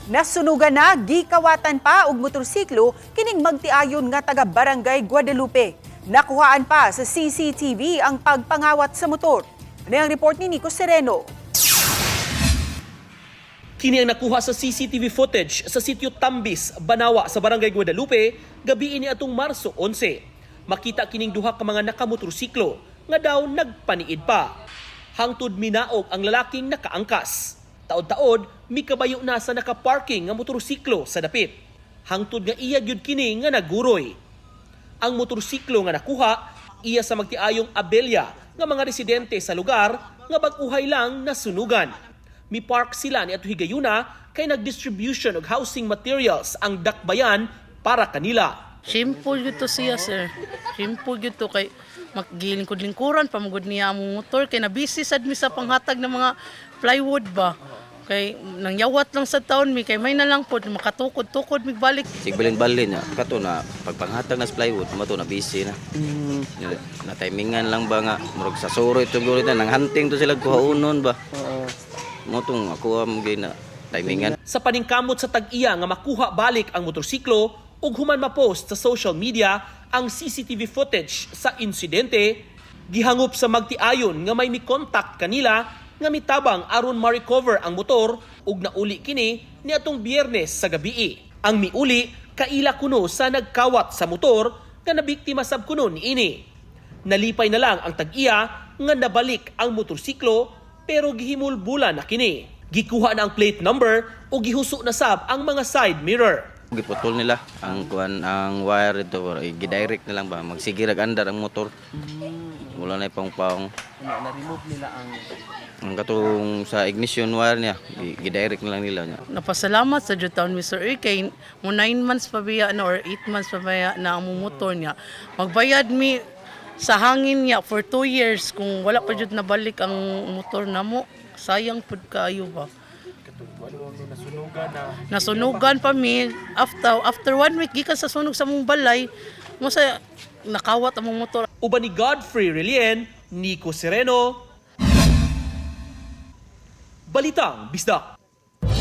Nasunugan na, gikawatan pa og motorsiklo kining magtiayon nga taga Barangay Guadalupe. Nakuhaan pa sa CCTV ang pagpangawat sa motor. Ano ang report ni Nico Sereno? Kini ang nakuha sa CCTV footage sa sitio Tambis, Banawa sa Barangay Guadalupe, gabi ini atong Marso 11. Makita kining duha ka mga nakamotorsiklo nga daw nagpaniid pa. Hangtod minaog ang lalaking nakaangkas. Taod-taod, mikabayo na sa nakaparking nga motorsiklo sa dapit. Hangtod nga iya gyud kini nga naguroy. Ang motorsiklo nga nakuha iya sa magtiayong Abella nga mga residente sa lugar nga bag-uhay lang nasunugan. Mi-park sila ni ato higayuna kay nag-distribution og housing materials ang dakbayan para kanila. Simple gyud to siya, sir. Simple gyud to kay maglingkod-lingkuran pa magud niya among motor kay na busy sad mi sa panghatag ng mga plywood ba. Kay nangyawat lang sa taon mi kay may na lang pod makatukod-tukod mig balik. Sigbalin-balin na kato na pagpanghatag na sa plywood mo to na busy na. Na timingan lang ba nga murag sa suro ito gulit na nang hunting to sila kuhaunon ba. Mo tong ako am gyud na timingan. Sa paningkamot sa tag-iya nga makuha balik ang motorsiklo ug human ma-post sa social media ang CCTV footage sa insidente, gihangop sa magtiayon nga may mikontak kanila nga mitabang aron ma-recover ang motor ug nauli kini niadtong Biyernes sa gabii. Ang miuli kaila kuno sa nagkawat sa motor nga nabiktima sab kuno niini. Nalipay na lang ang tag-iya nga nabalik ang motorsiklo pero gihimulbulan na kini. Gikuha na ang plate number ug gihuso na sab ang mga side mirror. Giputol nila ang kuan ang wire dito, gidirect na lang ba magsige rag andar ang motor. Wala na pang-paong. Na-remove nila ang Ang katong sa ignition wire niya, gidirect na lang nila niya. Napasalamat sa jud taon mi, sir. Uy, kay mo 9 months pa biya na or 8 months pa biya na ang motor niya. Magbayad mi sa hangin niya for 2 years kung wala pa jud nabalik ang motor namo. Sayang pud kaayo ba. Nasunugan na. Nasunugan pa mi after after one week gikan sa sunog sa mong balay mo sa nakawat among motor. Uban ni Godfrey Relien, Nico Sereno, Balitang Bisdak.